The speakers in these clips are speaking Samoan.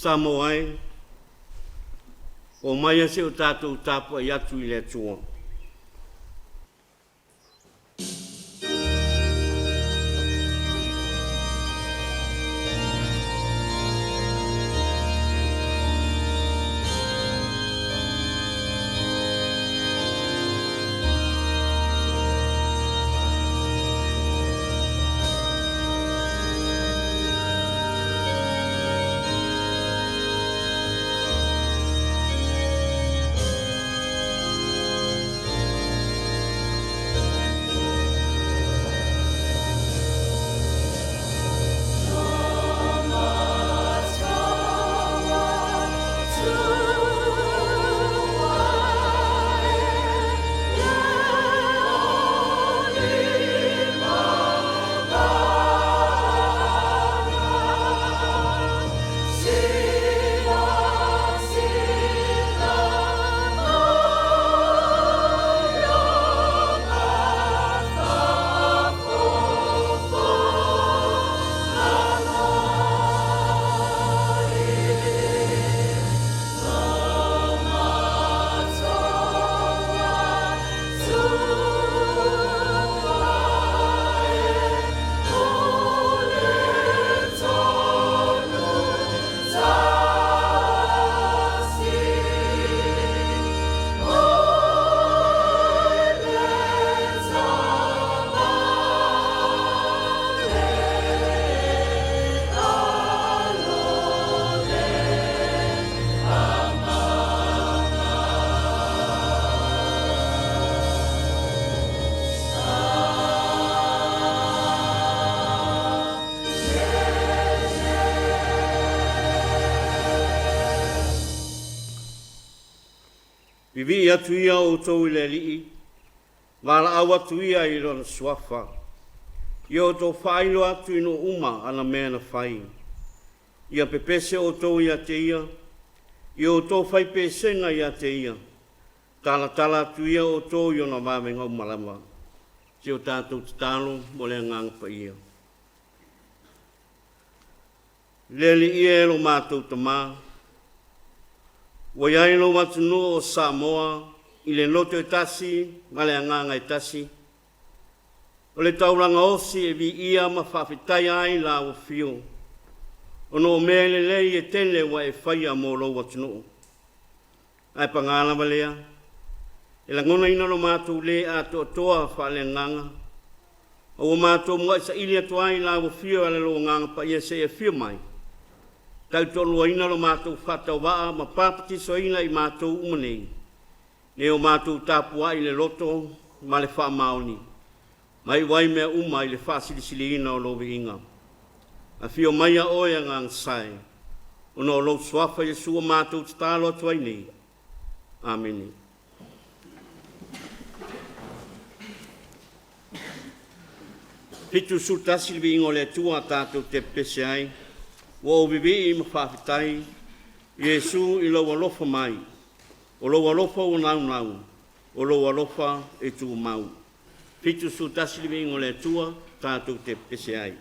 Samoa e, omaia seʻi o tatou tapuai atu i le Atua. Vivii atu ia outou i le Alii, valaau atu ia i Lona Suafa. Ia outou faailoa atu i nuu uma ana mea na fai. Ia pepese outou ia te Ia, ia outou fai pesega ia te Ia, talatala atu ia outou i ona vavega uma lava. Se o tatou tatalo mo le Agaga Paia. Le Alii e lo matou Tamā, ua i ai lou atunuu o Samoa i le loto e tasi ma le agaga e tasi, o le taulaga osi e viia ma faafetaia ai Lau Afio, ona o mea lelei e tele ua e faia mo lou atunuu. Ae paga lava lea, e lagonaina lo matou le atoatoa faaleagaga, a ua matou muai saili atu ai i Lau Afio e ala i lou Agaga Paia se i afio mai, tautoaluaina lo matou faatauvaa ma papatisoaina i matou uma nei, e o matou tapuai i le loto ma le faamaoni, ma iu ai mea uma i le faasilisiliina o Lou viiga. Afio maia Oe Agaga Sae, ona o lou Suafa Iesu ua matou tatalo atu ai nei. Amene. 71 le viiga o le Atua tatou te pepese ai, ua ou vivii ma faafetai Iesu i lou alofa mai, o lou alofa ua naunau, o lou alofa e tumau. 71 le viiga o le Atua tatou te pepese ai.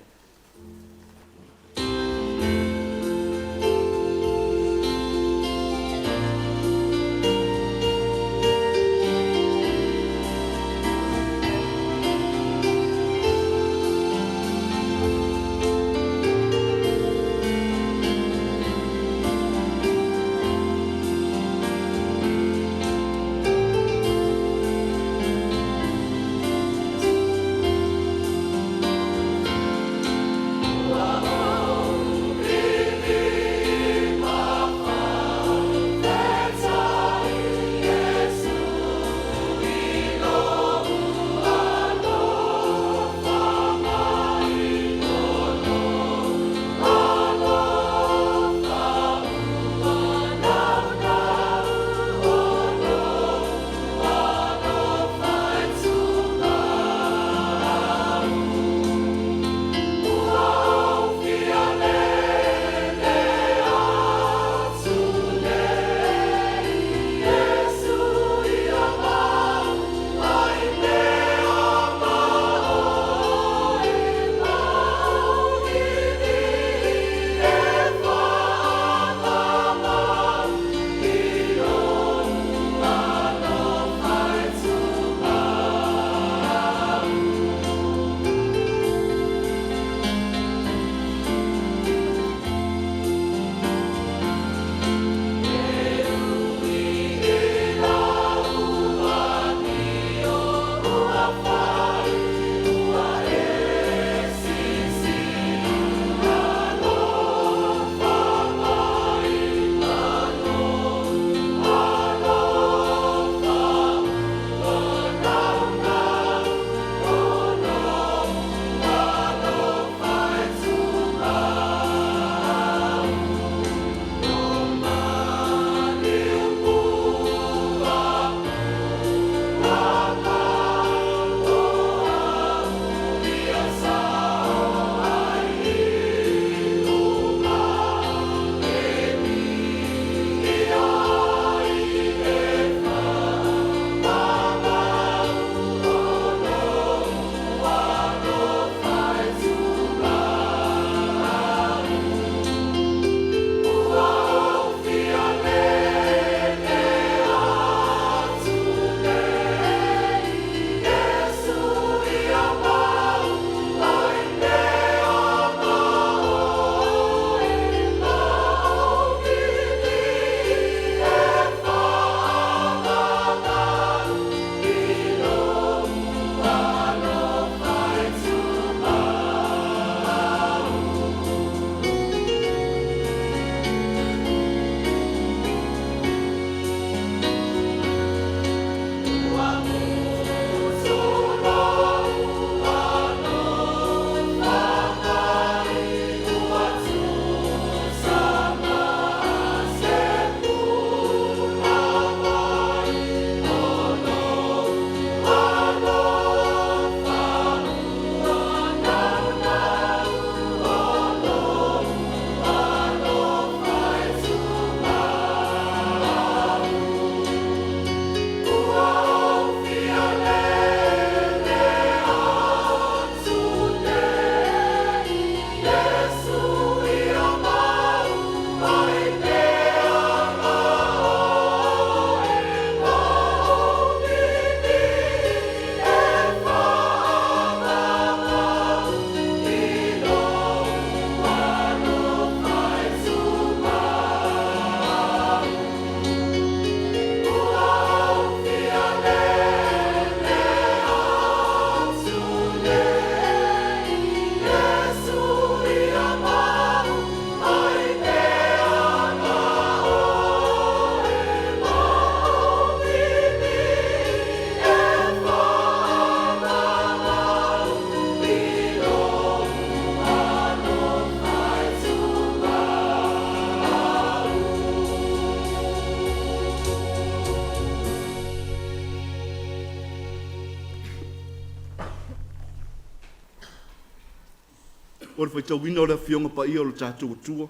O le faitauina o le Afioga Paia o le tatou Atua.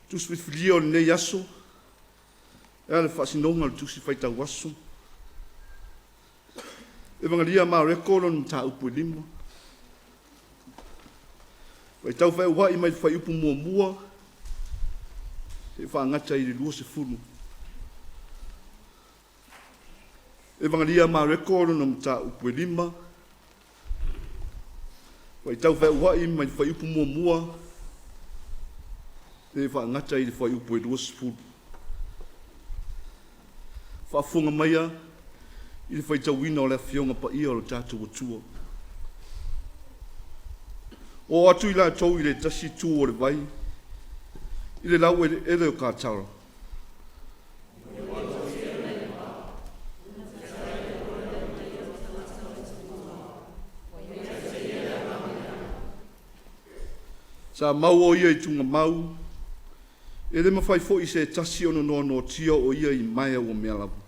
Tusi filifilia o lenei aso e ala i le faasinoga o le Tusi Faitau Aso. Evagalia a Mareko lona mataupu e 5. Faitau feuai mai le fuaiupu 1 seia faagata i le 20. Evagalia a Mareko lona mataupu e 5, faitau feuai mai le fuaiupu 1 seia faagata i le fuaiupu e 20. Faafofoga maia i le faitauina o le Afioga Paia o le tatou Atua. Oo atu i latou i le tasi itu o le vai i le laueleele o Katara. Sa mau o ia i tugamau, e le mafai foi e se tasi ona noanoatia o ia i maea ua mea lava.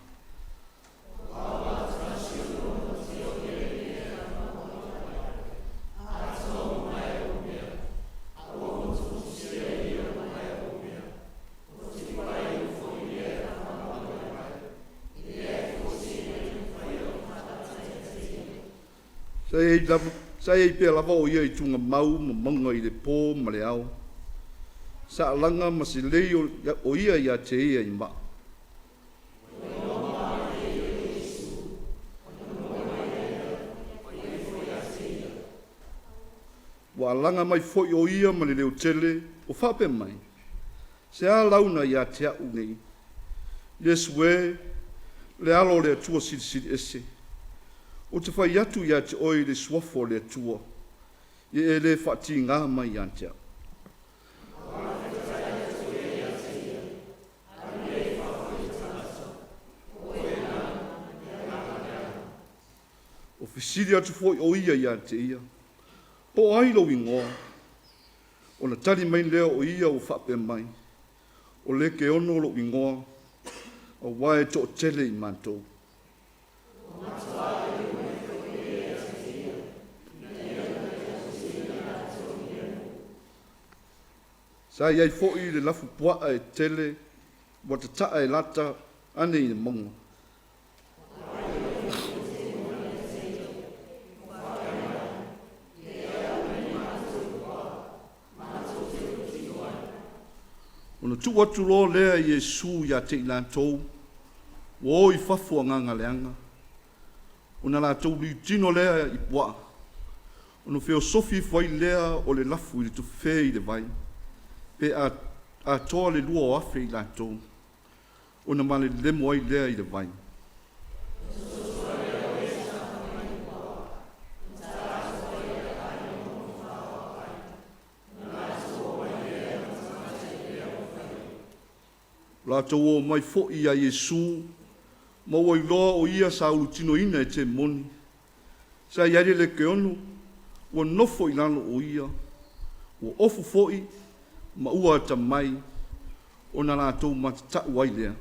Sa i ai pea lava o ia i tugamau ma mauga i le po ma le ao, sa alaga ma selei o ia ia te ia i maa. Ua alaga mai foi o ia ma le leotele o faapea mai, “Se a launa ia te a'u nei, Iesu e, Le alo o le Atua Silisili Ese, ou te fai atu ia te oe i le suafa o le Atua, ia e le faatigā mai ia te au. O fesili atu foi o ia ia te ia, po o ai lou igoa? Ona tali mai lea o ia ua faapea mai, o Lekeono lou igoa, auā e toatele i matou. Sa i ai foi le lafupuaa e tele ua tataa e lata ane i le mauga. Ona tuu atu loa lea e Iesu ia te i latou ua o i fafo agaga leaga, ona latou liutino lea i puaa, ona feosofi ifo ai lea o le lafu i le tofe i le vai, pe atoa le 2,000 i latou, ona malelemo ai lea i le vai. O latou omai foi ia Iesu ma ua iloa o ia sa ulutinoina e temoni. Sa i ai le lekeono ua nofo i lalo o ia, ua ofu foi ma ua atamai, ona latou matatau ai lea.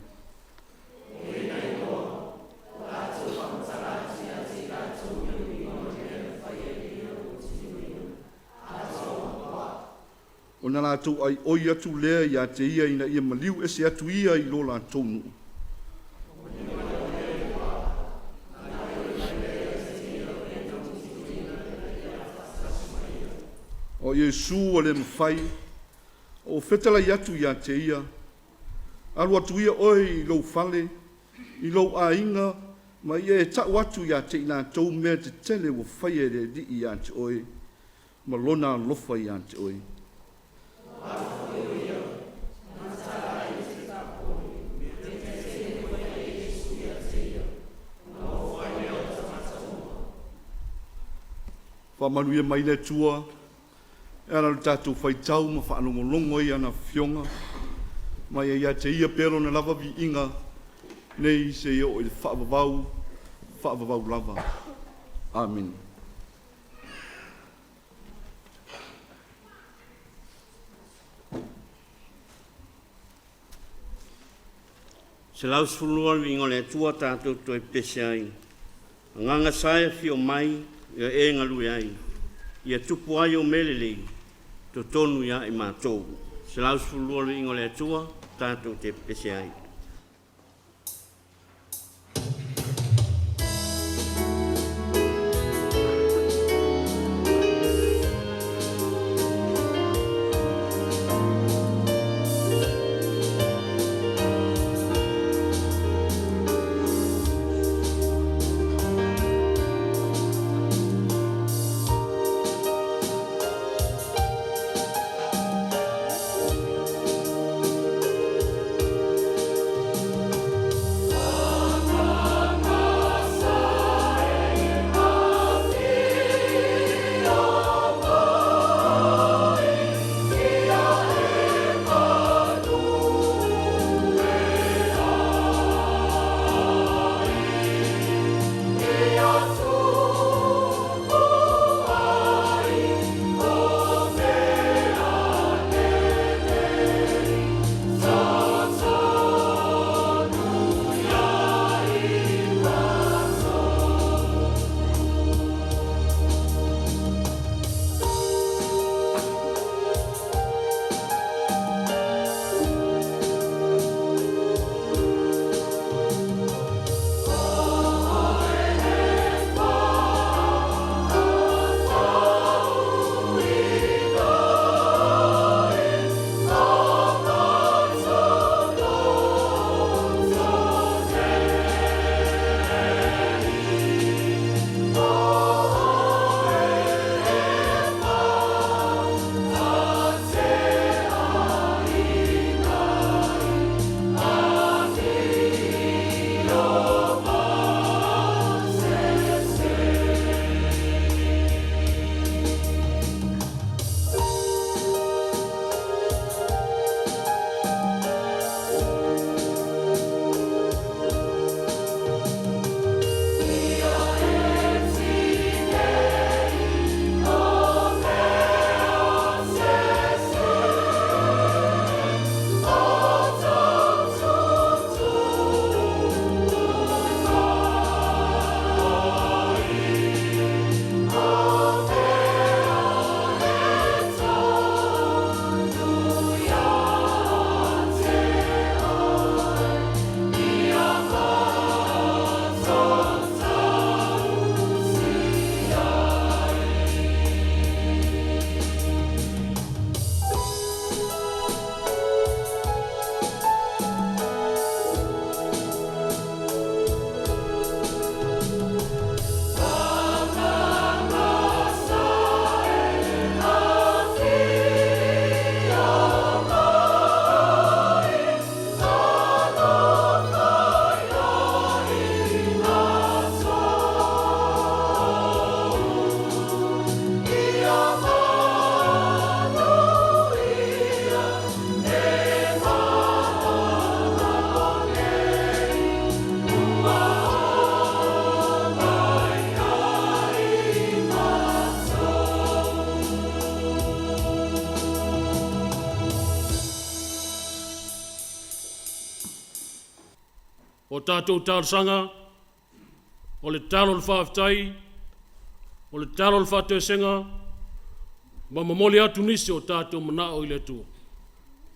Ona latou aioi atu lea ia te ia ina ia maliu ese atu ia i lo latou nuu. O Iesu ua le mafai ou fetalai atu ia te ia, alu atu ia oe i lou fale, i lou aiga, ma ia e tau atu ia te i latou mea tetele ua faia e le Alii ia te oe, ma lona alofa ia te oe. Faamanuia mai le Atua e ala i lo tatou faitau ma faalogologo ai i ana Afioga, ma ia ia te Ia pea Lona lava viiga, nei seia oo i le faavavau, faavavau lava. Amene. 112 le Viiga o le Atua tatou toe pepese ai. Agaga Sa e afio mai ia e galue ai, ia tupu ai ou mea lelei totonu ia i matou. 112 le Viiga o le Atua tatou te pepese ai. tatou talosaga, o le tatalo o le faafetai, o le tatalo o le faatoesega, ma momoli atu nisi o tatou manao i le Atua.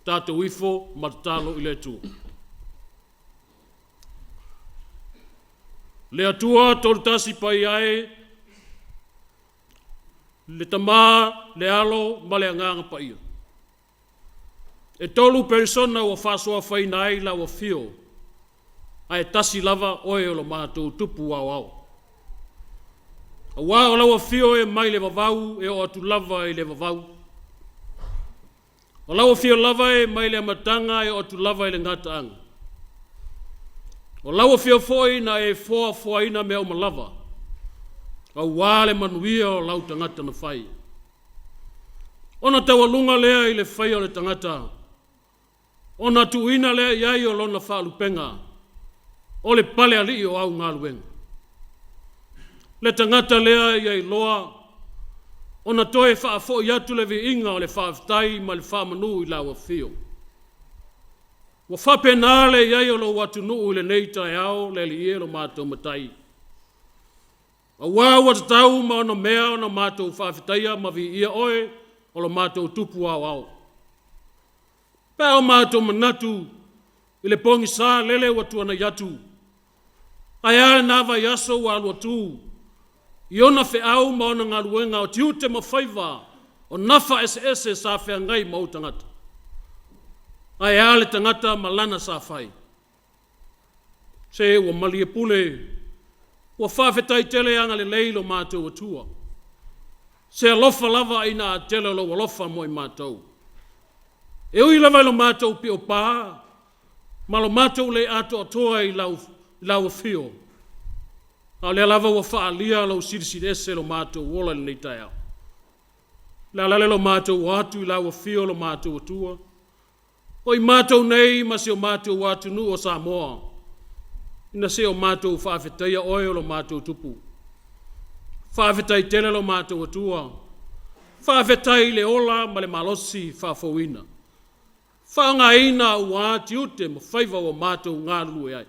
Tatou ifo ma tatalo i le Atua. Le Atua Tolutasi Paia e, le Tama, le Alo ma le Agaga Paia. E tolu perisona ua faasoafaina ai lau afio, ae tasi lava oe o lo matou tupu aoao. Aua o lau afio e mai le vavau e oo atu lava i le vavau. O lau afio lava e mai le amataga e oo atu lava i le gataaga. O lau afio foi na e foafoaina mea uma lava, aua le manuia o lau tagata na fai. Ona taualuga lea i le faia o le tagata, ona tuuina lea i ai o lona faalupega, o le palealii o au galuega. Le tagata lea ia iloa ona toe faafoi atu le viiga o le faafetai ma le faamanu i lau afio. Ua faapena le i ai o lou atunuu i lenei taeao le Alii e lo matou Matai. Aua ua tatau ma onomea ona matou faafetaia ma viia Oe o lo matou Tupu Aoao. Pe a o matou manatu i le pogisa lele ua tuanai atu, ae a lena vaiaso ua alu atu i ona feau ma ona galuega o tiute ma faiva o nafa eseese sa feagai ma ou tagata. Ae a le tagata ma lana sa fai? Se ua malie pule, ua faafetai tele agalelei lo matou Atua. Se alofa lava aina atele o lou alofa mo i matou. E ui lava i lo matou pio pa, ma lo matou le atoatoa i lau afio, a o lea lava ua faaalia lou silisili ese i lo matou ola i lenei taeao. O le ala lea o lo matou o atu i lau afio lo matou Atua, o i matou nei ma si o matou atunuu o Samoa, ina se o matou faafetaia oe o lo matou Tupu. Faafetai tele lo matou Atua, faafetai i le ola ma le malosi faafouina, faaaogaina aua tiute ma faiva ua matou galulue ai,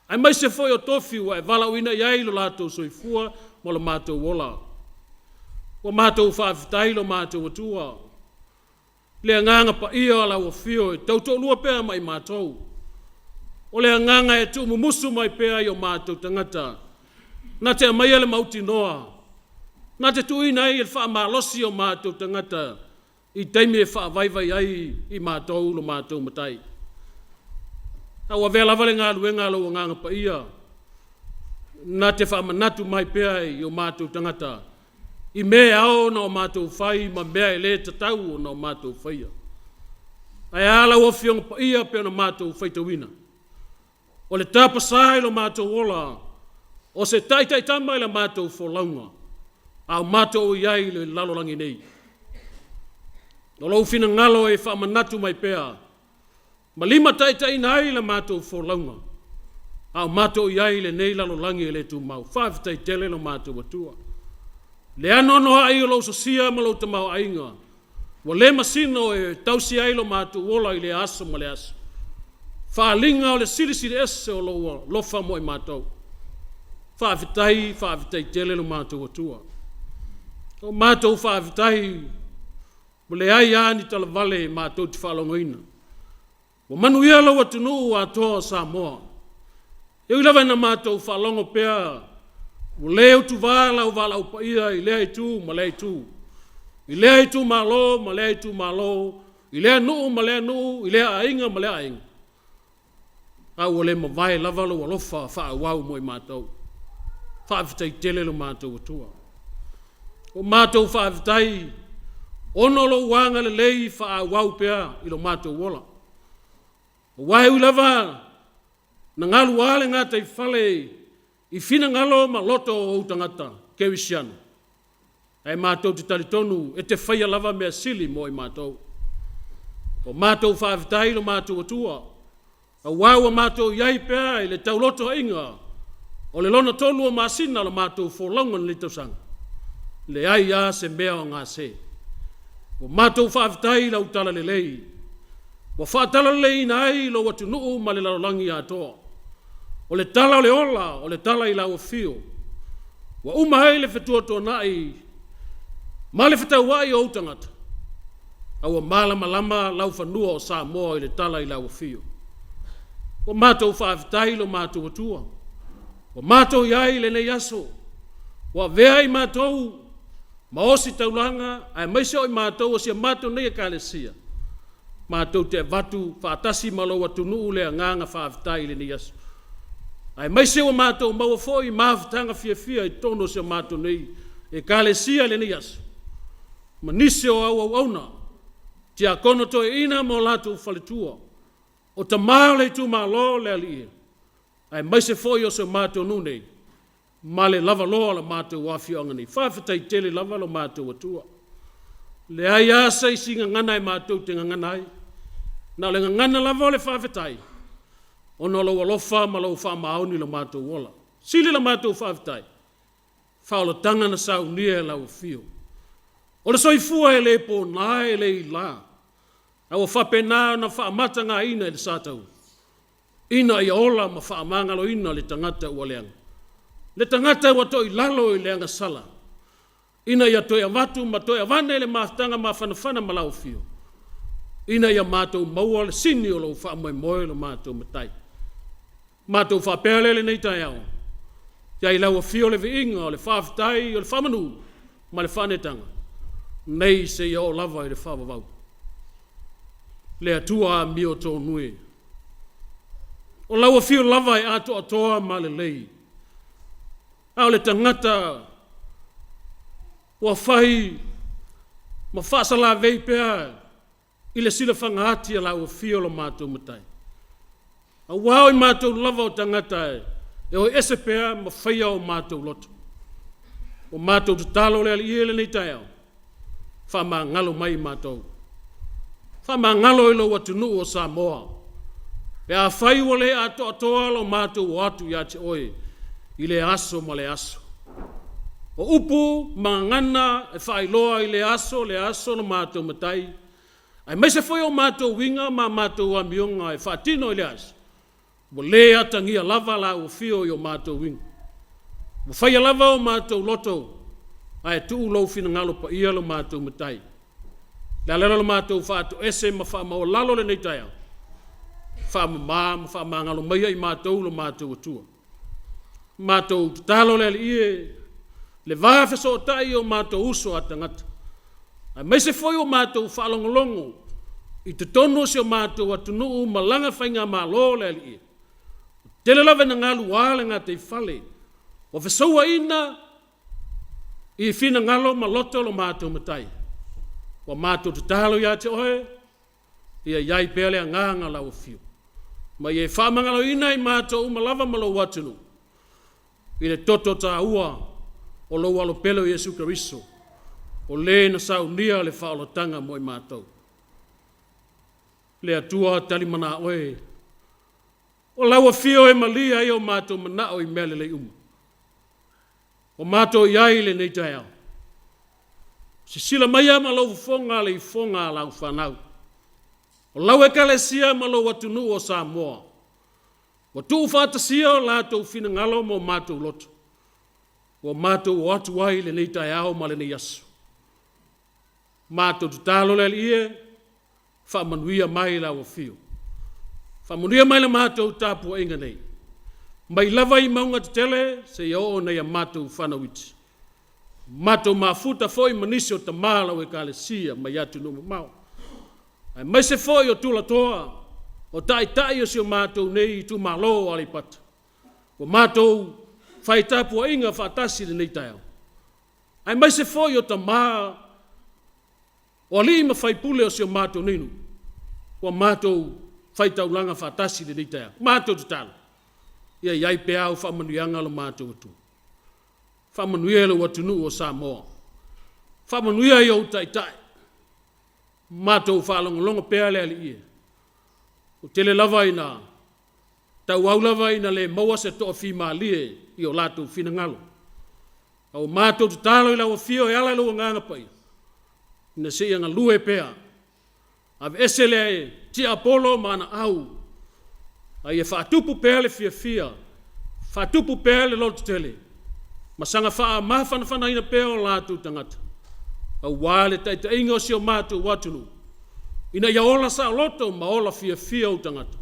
aemaise foi o tofi ua e valaauina i ai lo latou soifua ma lo matou ola. Ua matou faafetai lo matou Atua, le agaga paia o lau afio e tautoalua pea ma i matou, o le agaga e tuumumusu mai pea i o matou tagata, na te aumaia le mautinoa, na te tuuina ai le faamalosi o matou tagata i taimi e faavaivai ai i matou lo matou Matai. A ua avea lava le galuega a lou Agaga Paia na te faamanatu mai pea i o matou tagata i mea e ao ona o matou fai ma mea e le tatau ona o matou faia. Ae a lau Afioga Paia pei ona matou faitauina, o le tapasā i lo matou ola, o se taitaitama i la matou folauga, a o matou i ai i le lalolagi nei. O lou finagalo e faamanatu mai pea, ma limataitaiina ai la matou folauga, a o matou i ai i lenei lalolagi e le tumau. Faafetai tele lo matou Atua. Le anoanoai o lou sosia ma lou tamaoaiga, ua le masino e tausi ai lo matou ola i lea aso ma lea aso. Faaaliga o le silisili ese o lou alofa mo i matou. Faafetai, faafetai tele lo matou Atua. O matou faafetai, ua leai lava ni talavale matou te faalogoina. Ua manuia lou atunuu atoa o Samoa. E ui lava ina matou faalogo pea, ua le utuvā lau valaau paia i lea itu ma lea itu, i lea itumalo ma lea itumalo, i lea nuu ma lea nuu, i lea aiga ma lea aiga, a ua le mavae lava lou alofa faaauau mo i matou. Faafetai tele lo matou Atua. Ua matou faafetai ona o lou agalelei faaauau pea i lo matou ola. Aua e ui lava na galuā le gataifale i finagalo ma loto o ou tagata kerisiano, ae matou te talitonu e te faia lava mea sili mo i matou. Ua matou faafetai i lo matou Atua, aua ua matou i ai pea i le taulotoaiga o le lona tolu o masina o la matou folauga i lenei tausaga, leai lava se mea o gase. Ua matou faafetai i lau talalelei, ua faatalaleleiina ai lou atunuu ma le lalolagi atoa. O le tala o le ola, o le tala i lau afio. Ua uma ai le fetuatuanai ma le fetauai o ou tagata, a ua malamalama laufanua o Samoa i le tala i lau afio. Ua matou faafetai i lo matou Atua, ua matou i ai i lenei aso, ua avea i matou ma ositaulaga aemaise o i matou o si a matou nei Ekalesia, matou te avatu faatasi ma lou atunuu le agaga faafetai i lenei aso. Aemaise ua matou maua foi mafutaga fiafia i totonu o si a matou nei Ekalesia i lenei aso, ma nisi o au auauna, tiakono toeaina ma o latou faletua, o tama o le itumalo le Alii e, aemaise foi o si o matou nuu nei, ma le lavaloa o le matou afioaga nei. Faafetai tele lava lo matou Atua. Leai lava se isi gagana e matou te gagana ai, na o le gagana lava o le faafetai, ona o lou alofa ma lou faamaoni i lo matou ola. Sili la matou faafetai, faaolataga na saunia e lau afio. O le soifua e le pona e le ila, a ua faapena ona faamatagaina i le sa taua, ina ia ola ma faamagaloina le tagata ua leaga, le tagata ua toilalo i le agasala, ina ia toe avatu ma toe avane le mafutaga mafanafana ma lau afio, ina ia matou maua le sini o lou faamoemoe lo matou Matai. Matou faapea lea i lenei taeao, ia i lau afio le viiga o le faafetai o le faamanu ma le faaneetaga, nei seia oo lava i le faavavau. Le Atua amiotonu e, o lau afio lava e atoatoa ma lelei, a o le tagata ua fai ma faasalavei pea i le silafaga ati a lau afio lo matou Matai. Aua o i matou lava o tagata e o ese pea ma faia o matou loto. Ua matou tatalo le Alii e i lenei taeao, faamagalo mai i matou. Faamagalo i lou atunuu o Samoa, pe afai ua le atoatoa lo matou o atu ia te oe i le aso ma le aso. O upu ma gagana e faailoa i le aso le aso lo matou Matai, aemaise foi o matou uiga ma matou amioga e faatino i le aso, ua le atagia lava lau afio i o matou uiga. Ua faia lava o matou loto, ae tuu lou finagalo paia lo matou Matai. Le ala lea o le matou faatoese ma faamaualalo lenei taeao, faamama ma faamagalo maia i matou lo matou Atua. Matou tatalo le Alii e, le va fesootai o matou uso a tagata, aemaise foi o matou faalogologo i totonu o si o matou atunuu ma laga faigamalo le Alii e. Ua tele lava ina galua le gataifale, ua fesouaina i finagalo ma loto lo matou Matai. Ua matou tatalo ia te oe, ia i ai pea le agaga o lau afio, ma ia e faamagaloina i matou uma lava ma lou atunuu, i le toto taua o lou alo pele o Iesu Keriso, o le na saunia le faaolataga mo i matou. Le Atua talimana oe, o lau afio e malie ai o matou manao i mea lelei uma. O matou i ai i lenei taeao, sisila maia ma lou fofoga le ifoga a lau fanau. O lau ekalesia ma lou atunuu o Samoa, ua tuufaatasia o latou finagalo ma o matou loto, ua matou o atu ai i lenei taeao ma lenei aso. Matou tatalo le Alii e, faamanuia mai lau afio. Faamanuia mai le matou tapuaiga nei, mai lava i mauga tetele seia oo ina ia matou fanau iti. Matou mafuta foi ma nisi o tama o lau ekalesia mai atunuu mamao, aemaise foi o tulatoa, o taitai o si o matou nei itumalo o Aleipata, ua matou fai tapuaiga faatasi i lenei taeao, aemaise foi o tama o alii ma faipule o si o matou nei nuu, ua matou faitaulaga faatasi i lenei taeao. Matou tatalo, ia i ai pea au faamanuiaga lo matou Atua. Faamanuia i lou atunuu o Samoa. Faamanuia i ou taitai. Matou faalogologo pea le Alii e, ua tele lava ina tauau lava ina le maua se toafimalie i o latou finagalo. A ua matou tatalo i lau afio e ala i lou Agaga Paia, ina se i galue pea, aveese le tiapolo ma ana au, a ia faatupu pea le fiafia. Faatupu pea le lototele ma saga faamafanafanaina pea o latou tagata, auā le taitaiga o si o matou atunuu, ina ia ola saoloto ma ola fiafia ou tagata,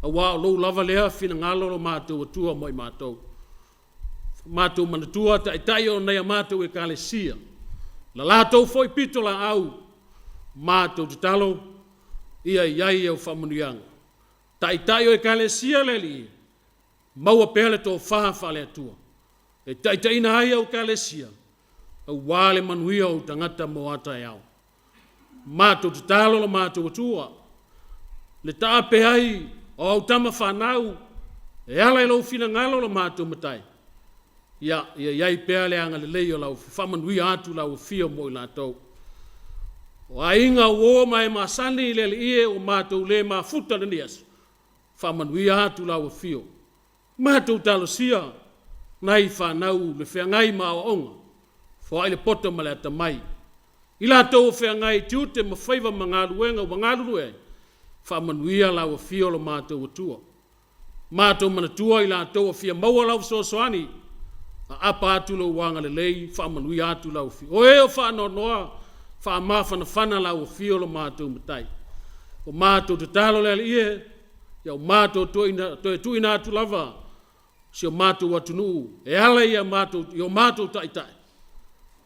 auā o lou lava lea finagalo lo matou Atua mo i matou. Matou manatua taitai o nai a matou ekalesia, la latou foi pitolaau, matou tatalo, ia i ai au faamanuiaga. Taitai o ekalesia le Alii, maua pea le tofa faale-Atua, e taitaiina ai au ekalesia, auā le manuia o ou tagata mo a taeao. Matou tatalo lo matou Atua, le taape ai o au tama fanau, e ala i lou finagalo lo matou Matai, ia i ai pea le agalelei o lau faamanuia atu lau afio mo i latou. O aiga, uo ma e masani i le Alii e ua matou le mafuta i lenei aso, faamanuia atu lau afio. Matou talosia nai fanau le feagai ma aoaoga, foai le poto ma le atamai. I latou o feagai i tiute ma faiva ma galuega ua galulue ai, faamanuia lau afio lo matou Atua. Matou manatua i latou o fia maua lau fesoasoani, aapa atu lou agalelei, faamanuia atu lau afio. O e o faanoanoa, faamafanafana lau afio lo matou Matai. O matou tatalo le Alii e, ia o matou toe tuuina atu lava si o matou atunuu e ala i o matou taitai,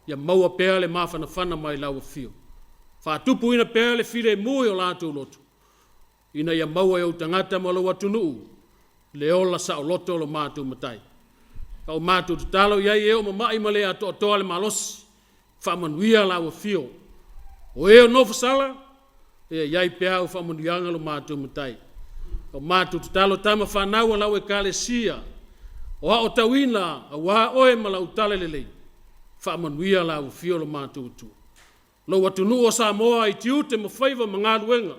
ia maua pea le mafanafana mai lau afio. Faatupuina pea le filemu i o latou loto, ina ia maua e ou tagata ma lou atunuu le ola saoloto o lo matou Matai. A o matou tatalo i ai e o mama'i ma le atoatoa le malosi, faamanuia lau afio. O e o nofosala, ia i ai pea au faamanuiaga lo matou Matai. O matou tatalo tama fanau a lau ekalesia, o aotauina auā oe ma lau talalelei, faamanuia lau afio lo matou Atua. Lou atunuu o Samoa i tiute ma faiva ma galuega,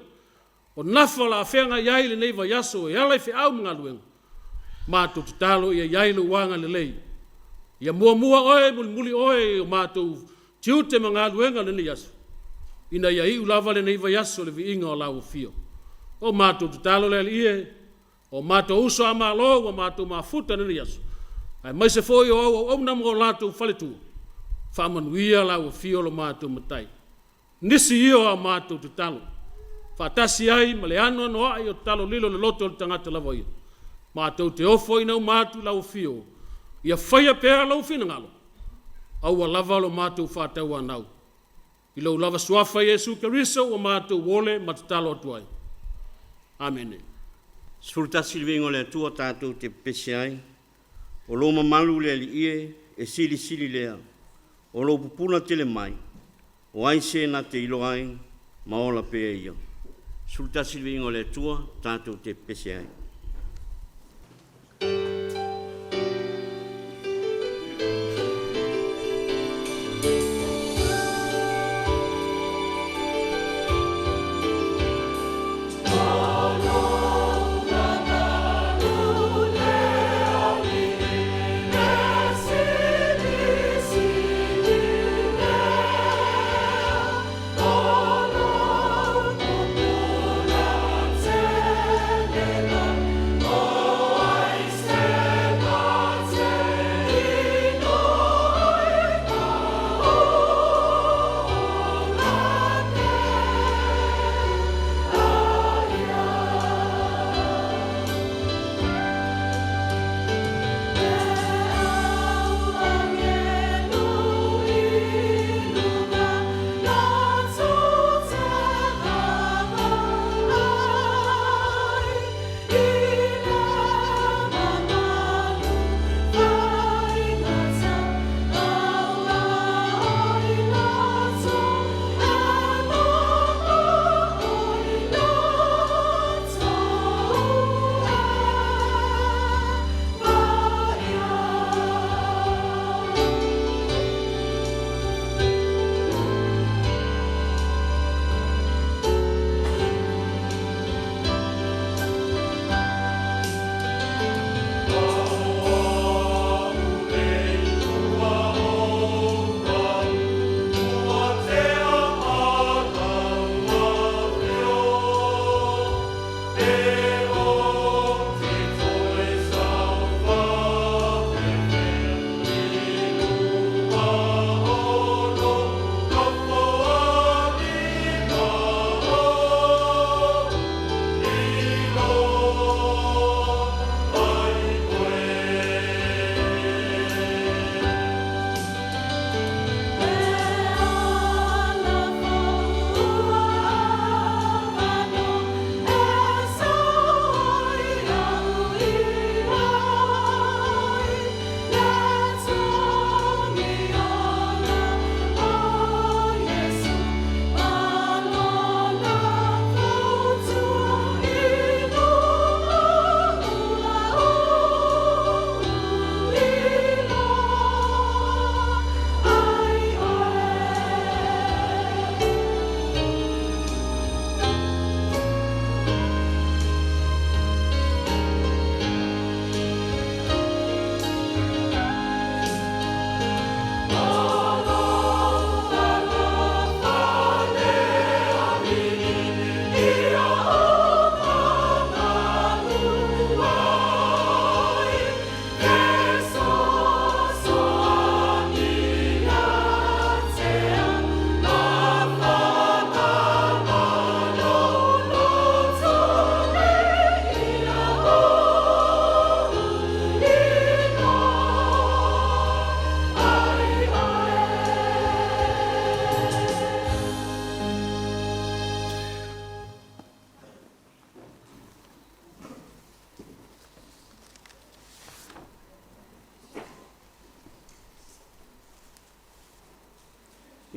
o nafa o le a feagai ai lenei vaiaso e ala i feau ma galuega, matou tatalo ia i ai lou agalelei. Ia muamua oe, mulimuli oe i o matou tiute ma galuega o lenei aso, ina ia iu lava lenei vaiaso i le viiga o lau afio. O matou tatalo le Alii e, o matou uso a Malo ua matou mafuta i lenei aso, aemaise foi o au auauna ma o latou faletua, faamanuia lau afio lo matou Matai. Nisi ia o a matou tatalo, faatasi ai ma le anoanoai o tatalo lilo i le loto o le tagata lava ia, matou te ofoina uma atu i lau afio, ia faia pea lou finagalo, aua lava lo matou faatauanau. I lou lava suafa Iesu Keriso ua matou ole ma tatalo atu ai. Amene. 11 le viiga o le Atua tatou te pepesi ai, o lo mamalu le Alii e, e silisili lea, o lou pupula tele mai, o ai se na te iloa ai, ma ola pea ia. 11 le viiga o le Atua tatou te pepesi ai.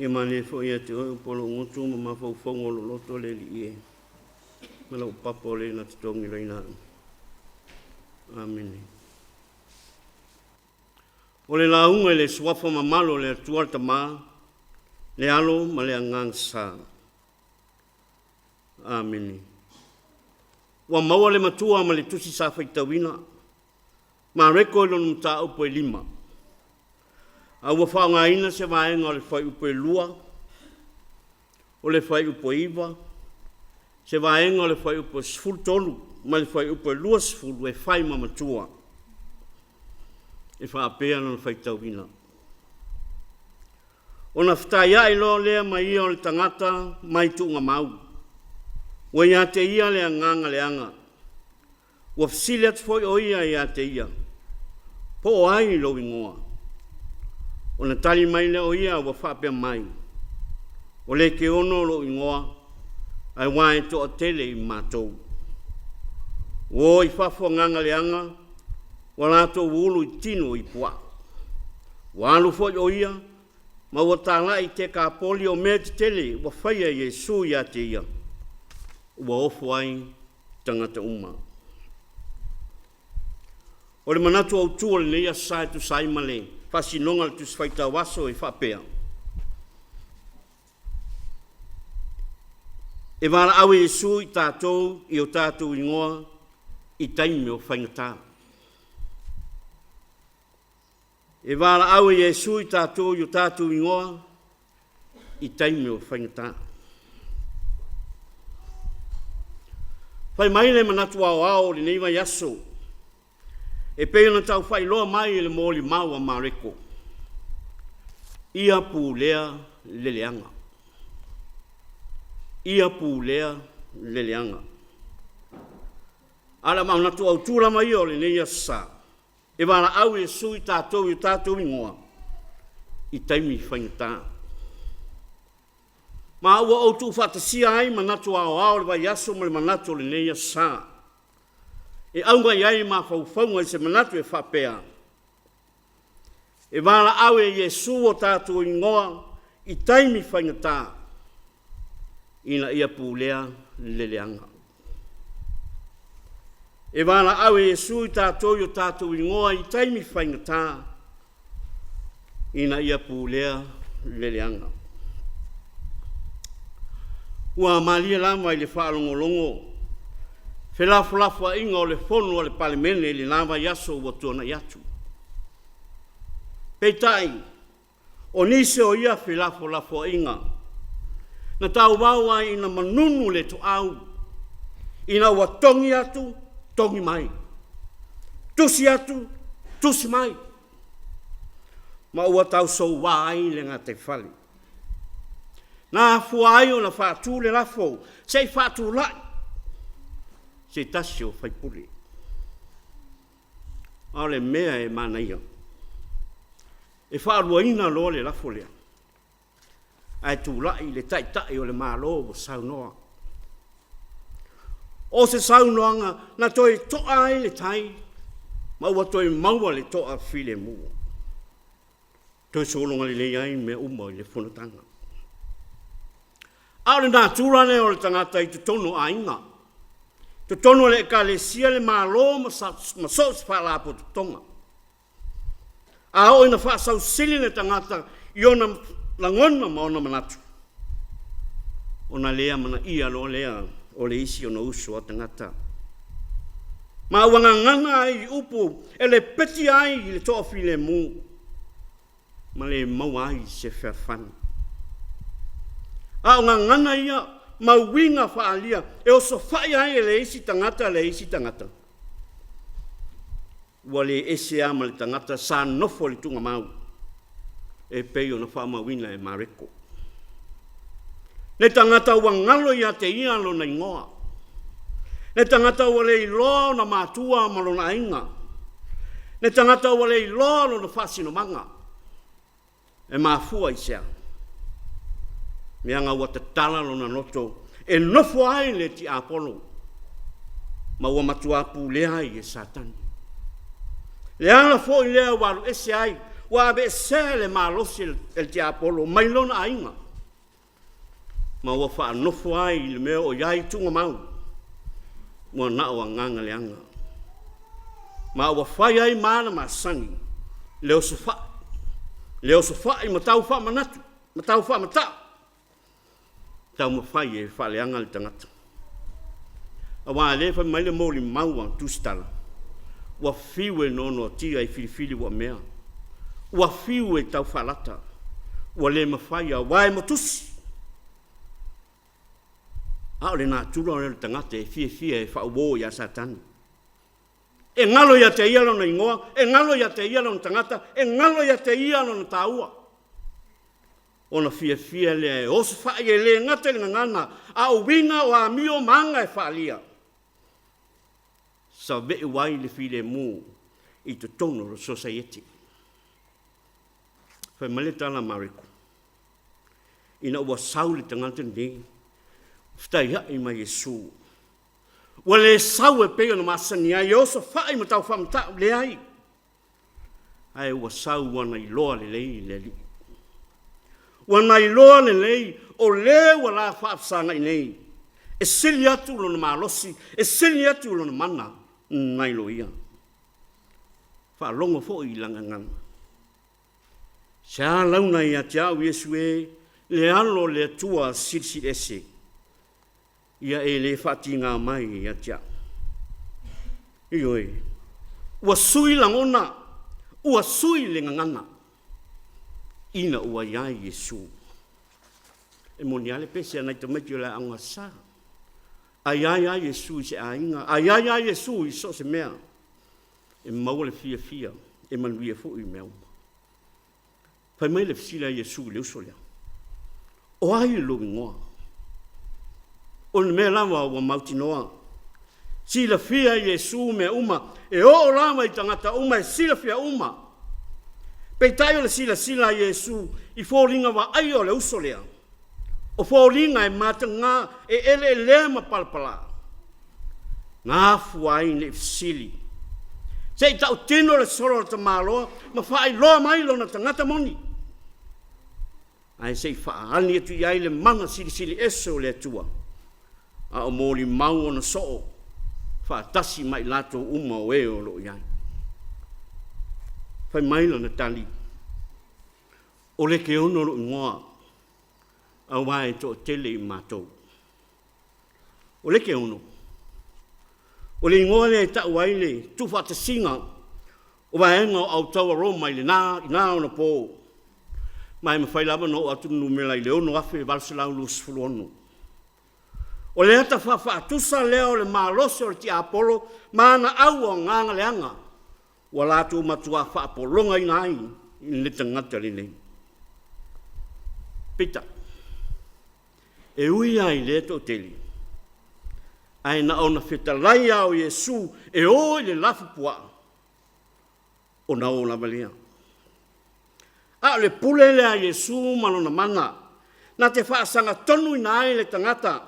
Ia malie foi ia te oe upu o lou gutu ma mafaufauga o lou loto le Alii e, ma lou papa o le na totogilaina au. Amene. O le lauga i le suafa mamalu o le Atua le Tama, le Alo ma le Agaga Sa. Amene. Ua maua le matua ma le tusi sa faitauina. Mareko i lona mataupu e 5. A ua faaaogaina se vaega o le fuaiupu e 2, o le fuaiupu e 9, se vaega o le fuaiupu e 13 ma le fuaiupu e 20 e fai ma matua. E faapea lona faitauina. Ona fetaiai loa lea ma ia o le tagata mai tuugamau. Ua ia te ia le agaga leaga. Ua fesili atu foi o ia ia te ia, Po o ai lou igoa? Ona tali mai lea o ia ua faapea mai, O Lekeono lou igoa, aua e toatele i matou. Ua o i fafo agaga leaga, ua latou ulu i tino i puaa. Ua alu foi o ia, ma ua talai i Tekapoli o mea tetele ua faia e Iesu ia te ia, ua ofo ai tagata uma. O le manatu autū o lenei Aso Sa e tusa ai ma le faasinoga o le Tusi Faitau Aso e faapea, E valaau e Iesu i tatou i o tatou igoa i taimi o faigata. E valaau e Iesu i tatou i o tatou igoa i taimi o faigata. Fai mai le manatu aoao o lenei vaiaso e pei ona tau faailoa mai e le molimau a Mareko, Ia pulea le leaga. Ia pulea le leaga. A o le manatu autu lava ia o lenei Aso Sa, E valaau Iesu i tatou i o tatou igoa i taimi faigata. Ma ua ou tuufaatasia ai manatu aoao o le vaiaso ma le manatu o lenei aso sa, e auga i ai mafaufauga i se manatu e faapea, e valaau e Iesu o tatou igoa i taimi faigata, ina ia pulea le leaga. E valaau e Iesu i tatou i o tatou igoa i taimi faigata, ina ia pulea le leaga. Ua malie lava i le faalogologo felafolafoaiga o le Fono a le Palemene i lena vaiaso ua tuanai atu. Peitai, O nisi o ia felafolafoaiga, na tauvao ai ina manunu le toau, ina ua togi atu, togi mai, tusi atu, tusi mai, ma ua tau soua ai le gataifale. Na afua ai ona faatu le lafo se i faatulai se tasi o faipule. A o le mea e manaia, e faaluaina loa le lafo lea, ae tulai le Taitai o le Malo ua saunoa. O se saunoaga na toe to'a ai le tai ma ua toe maua le toafilemu. Toe sologa lelei ai mea uma i le fonotaga. A o le natura lea o le tagata i totonu o aiga, totonu o le Ekalesia, le Malo ma so o se faalapotopotoga. A oo ina faasausili le tagata i ona lagona ma ona manatu, ona le amanaia loa lea o le isi ona uso a tagata. Ma ua gagana ai i upu e lepeti ai i le toafilemu ma le maua ai se fealofani. A o gagana ia ma uiga faaalia e osofai ai e le isi tagata le isi tagata, Ua le ese lava ma le tagata sa nofo i le tuugamau e pei ona faamauina e Mareko. Le tagata ua galo ia te ia lona igoa. Le tagata ua le iloa ona matua ma lona aiga. Le tagata ua le iloa lona faasinomaga. E mafua i se a? Leaga ua tatala lona loto e nofo ai le tiapolo ma ua matuā pulea ai e Satani. Le ala foi lea ua alu ese ai, ua aveesea le malosi e le tiapolo mai lona aiga, ma ua faanofo ai i le mea o i ai tuugamau, ua na o agaga leaga. Ma ua fai ai ma ala masani le osofai, le osofai ma tau faamanatu, ma tau faamata'u, taumafai e faaleaga le tagata. Aua lea e fai mai le molimau a Tusitala, ua fiu e noanoatia i filifili ua mea, ua fiu e taufaalata, ua le mafai aua e matusi. A o le natura lea o le tagata e fiafia e faauo ia Satani. E galo ia te ia lona igoa, e galo ia te ia lona tagata, e galo ia te ia lona taua. Ona fiafia lea e osofai e le gata i le gagana, a o uiga o amio ma aga e faaalia, saveu ai le filemu i totonu o le sosaiete. Fai mai le tala a Mareko, ina ua sau le tagata lenei, fetaiai ma Iesu. Ua le sau e pei ona masani ai e osofai ma taufaamata'u, leai, ae ua sau ua na iloa lelei le Alii. Ua na iloa lelei o le ua la faafesagai nei, e sili atu lona malosi, e sili atu lona mana nai lo ia. Faalogo foi i lana gagana. Se a launa ia te au Iesu e, le Alo o le Atua Silisili Ese, ia e le faatiga mai ia te au. Ioe, ua sui lagona, ua sui le gagana, ina ua i ai Iesu. E moni lava le pese a nai tamaiti o le Aoga Sa, a i ai lava Iesu i se aiga, a i ai lava Iesu i so o se mea, e maua le fiafia, e manuia foi mea uma. Fai mai le fesili a Iesu i le uso lea, O ai lou igoa? O le mea lava ua mautinoa, silafia e Iesu mea uma, e oo lava i tagata uma e silafia uma. Peitai o le silasila a Iesu i foliga vaaia o le uso lea, o foliga e mataga, e eleelea ma palapala. Na afua ai nei fesili. Se i tautino le solo a le tamaloa ma faailoa mai lona tagata moni. Ae se i faaali atu i ai le mana silisili ese o le Atua, a o molimau ona soo faatasi ma i latou uma o e o lo o i ai. Fai mai lana tali, O Lekeono lou igoa, aua e toatele i matou. O Lekeono, o le igoa lea e tau ai le tuufaatasiga o vaega o autaua Roma i lena i na onapo, ma e mafai lava ona oo atu le numera i le 6826. O le ata faafaatusa lea o le malosi o le tiapolo ma ana au o agaga leaga ua latou matuā faapologaina ai le tagata lenei. Peitai, e ui lava i lea toatele, ae na ona fetalai lava o Iesu e o i le lafupuaa, ona o lava lea. A o le pule lea a Iesu ma lona mana, na te faasagatonuina ai le tagata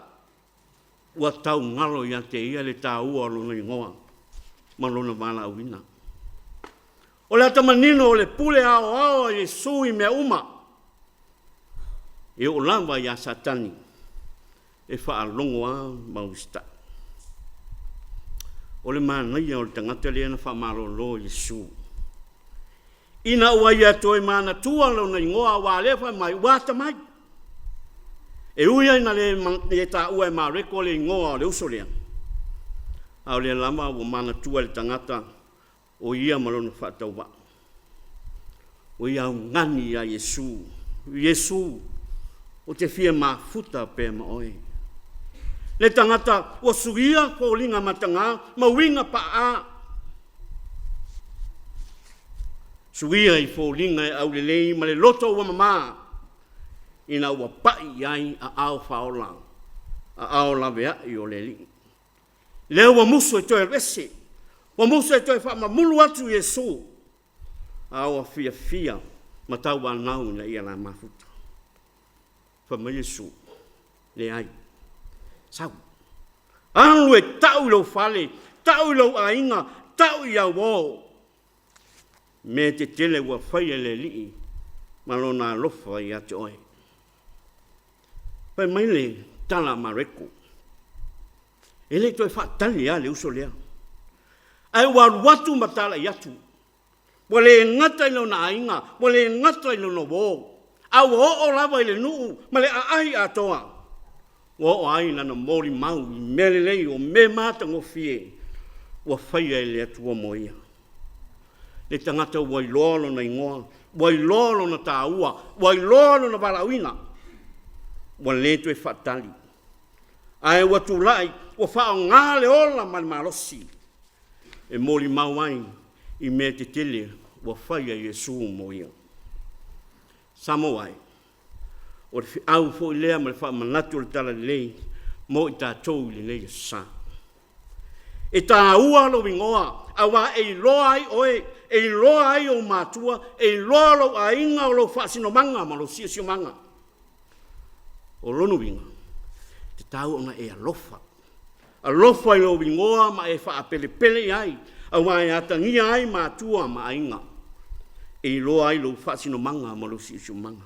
ua taugalo ia te ia le taua o lona igoa ma lona valaauina. O le ata manino o le pule aoao a Iesu i mea uma, e oo lava iā Satani e faalogo a ma usitai. O le manaia o le tagata lea na faamalolo e Iesu. Ina ua ia toe manatua lona igoa aua lea fai mai ua atamai. E ui lava ina le taua e Mareko le igoa o le uso lea, a o lea lava ua manatua e le tagata o ia ma lona faatauvaa. Ua ia augani ia Iesu, Iesu, ou te fia mafuta pea ma oe. Le tagata ua suia foliga mataga ma uiga paa, suia i foliga e aulelei ma le loto ua mama, ina ua pai i ai aao faaola, aao laveai o le Alii. Lea ua musu e toe alu ese, ua musu e toe faamamulu atu Iesu, a ua fiafia ma tauanau ina ia la mafuta. Fai mai Iesu, leai, sau, alu e tau i lou fale, tau i lou aiga, tau i au uo. Mea tetele ua faia e le Alii ma Lona alofa ia te oe. Fai mai le tala a Mareko, e le i toe faatali lava le uso lea, ae ua alu atu ma talai atu, ua le gata i lona aiga, ua le gata i lona uo, a ua oo lava i le nuu ma le aai atoa, ua oo ai lana molimau i mea lelei o mea matagofie ua faia e le Atua mo ia. Le tagata ua iloa lona igoa, ua iloa lona taua, ua iloa lona valaauina, ua le toe faatali, ae ua tulai ua faaaoga le ola ma le malosi e molimau ai i mea tetele ua fai e Iesu mo ia. Samoa e, o le feau foi lea ma le faamanatu o le Talalelei mo i tatou i lenei aso Sa. E taua lou igoa aua e iloa ai oe, e iloa ai ou matua, e iloa lou aiga, o lou faasinomaga ma lou siosiomaga. O lona uiga, e tatau ona e alofa, alofa i lou igoa ma e faapelepele i ai, aua e atagia ai matua ma aiga, e iloa ai lou faasinomaga ma lou siosiomaga.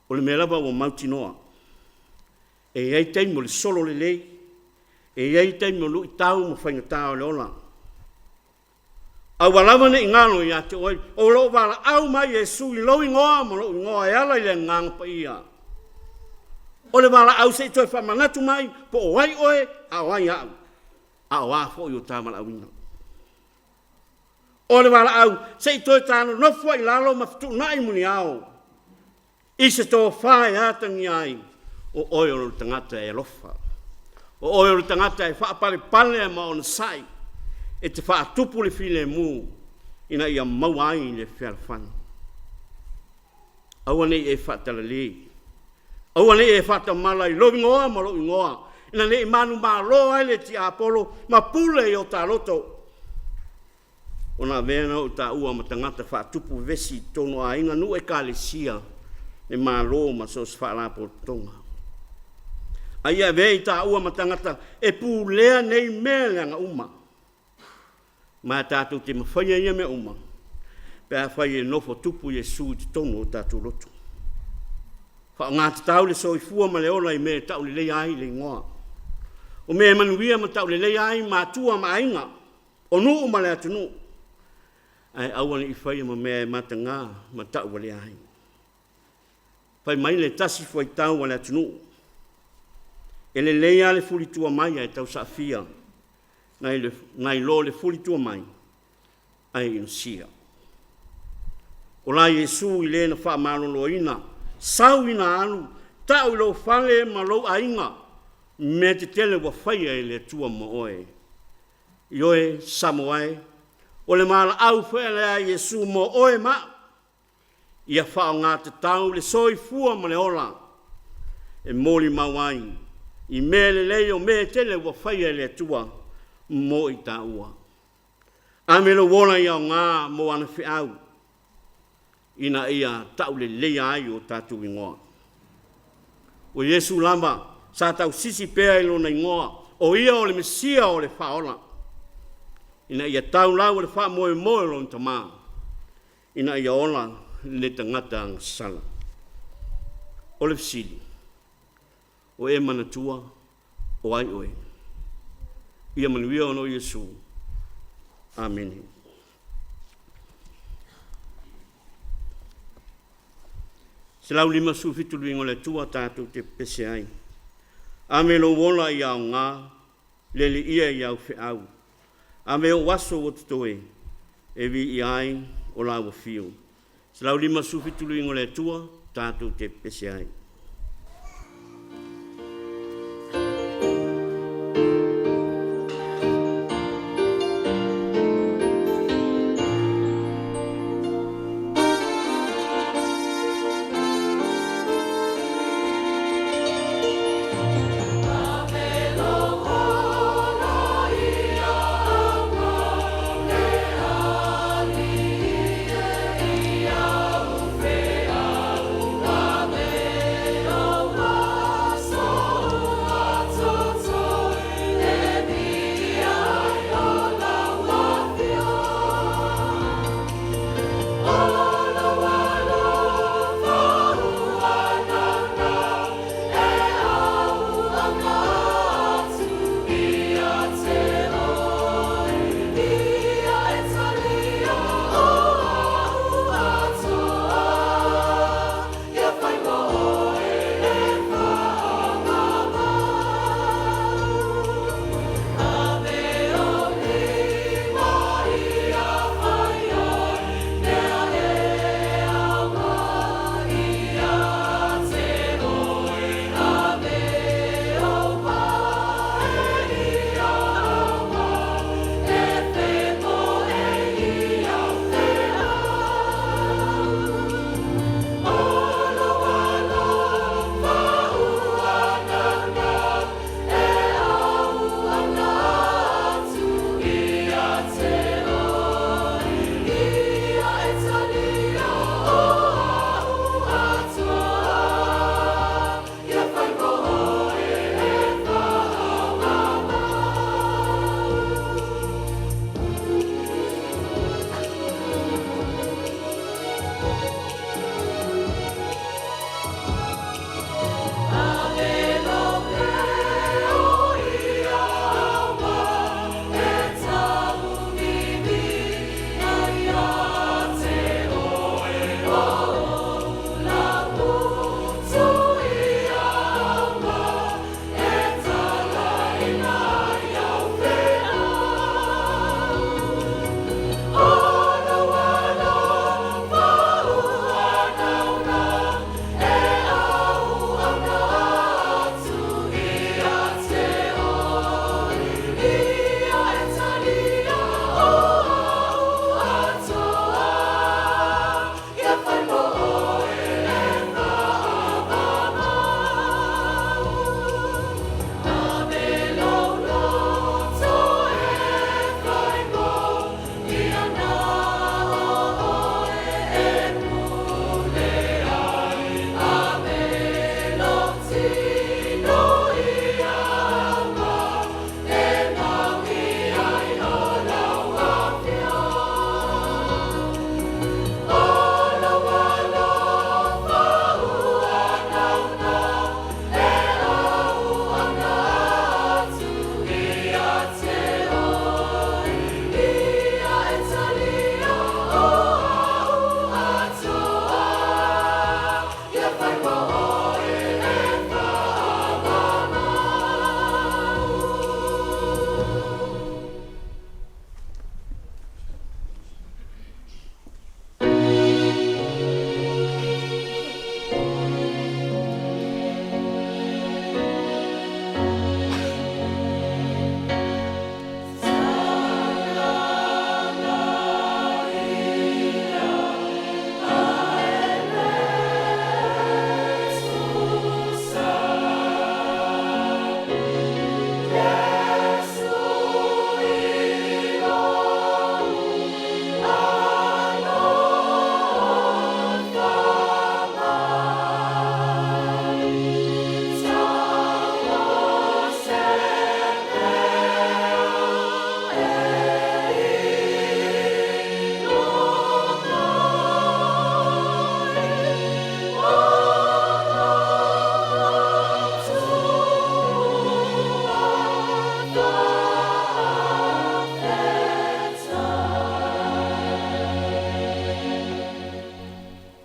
O le mea lava ua mautinoa, e i ai taimi o le sololelei, e i ai taimi o luitau ma faigata o le ola. Aua lava ne i galo ia te oe, o lo o valaau mai Iesu i lou igoa ma lou igoa e ala i le Agaga Paia. O le valaau se i toe faamanatu mai po o ai oe a o ai au, a o a foi o ta valaauina. O le valaau se i toe ta nonofo ai i lalo ma fetuunai muniao i se tofa e atagia ai o oe o le tagata e alofa, o oe o le tagata e faapalepale ma onosai, e te faatupu le filemu ina ia maua ai le fealofani. Aua ne i e faatalale, aua ne i e faatamala i lou igoa ma lou igoa, ina ne i manumalo ai le tiapolo ma pule i o ta loto. Ona avea lea o taua ma tagata faatupu vevesi i totonu o aiga, nuu, ekalesia, le Malo ma so o se faalapotopotoga. A ia avea i taua ma tagata e pulea nei mea leaga uma. Ma tatou te mafaia ia mea uma pe afai e nofo tupu Iesu i totonu o tatou loto. Faaaogatatau le soifua ma le ola i mea e tauleleia ai le igoa. O mea e manuia ma tauleleia ai matua ma aiga, o nuu ma le atunuu, ae aua ne i faia ma mea e mataga ma tauvalea ai. Fai mai le tasi fuaitau a le atunuu, e lelei lava le fulitua mai ae tausaafia nai lo le fulitua mai ae inosia. O la Iesu i le na faamaloloina, sau ina alu, tau i lou fale ma lou aiga, mea tetele ua faia e le Atua mo oe. Ioe, Samoa e, o le valaau foi lea a Iesu mo oe ma au, ia faaaogatatau le soifua ma le ola e molimau ai i mea lelei o mea e tele ua faia e le Atua mo i taua. Ave lou ola i aoga mo ana feau ina ia tauleleia ai o tatou igoa. O Iesu lava sa tausisi pea i lona igoa, o ia o le Mesia o le Faaola, ina ia tau lau o le faamoemoe o lona Tama, ina ia ola le tagata agasala. O le fesili, o e manatua o ai oe? Ia manuia ona o Iesu. Amene. 157 Luiga o le Atua tatou te pepese ai. Ave lou ola ia aoga, le Alii e i au feau. Ave ou aso ua totoe, e viia ai o lau afio. 157 Luiga o le Atua tatou te pepese ai.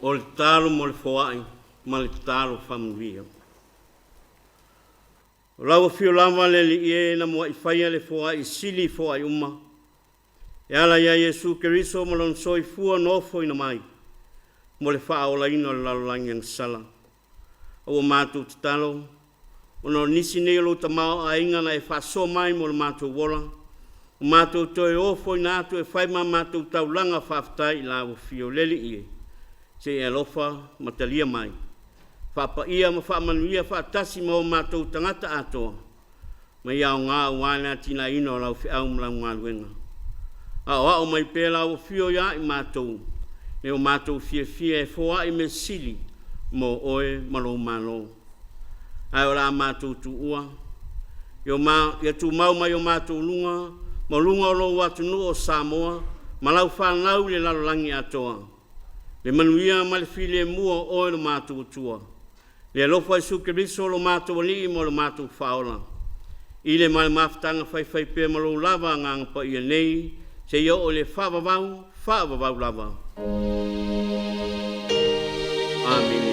O le tatalo mo le foai ma le tatalo faamanuia. O lau afio lava le Alii e na mua'i faia le foai sili i foai uma, e ala ia Iesu Keriso ma Lona soifua na ofoina mai mo le faaolaina o le lalolagi agasala. A ua matou tatalo, ona o nisi nei o lou tamaoaiga na e faasoa mai mo le matou ola, ua matou toe ofoina atu e fai ma matou taulaga faafetai i lau afio le Alii e, se i e alofa ma talia mai, faapaia ma faamanuia faatasi ma o matou tagata atoa, ma ia aoga aua le atinaeina o lau feau ma lau galuega. Aoao mai pea lau afio ia i matou, me o matou fiafia e foai mea sili mo oe ma lou Malo. Ae o le a matou tuua, ia tumau mai o matou luga, ma luga o lou atunuu o Samoa, ma lau fanau i le lalolagi atoa, le manuia ma le filemu o oe lo matou Atua, le alofa o Iesu Keriso lo matou Alii ma lo matou Faaola, i le ma le mafutaga faifaipea ma lou lava Agaga Paia nei seia oo i le faavavau, faavavau lava. Amene.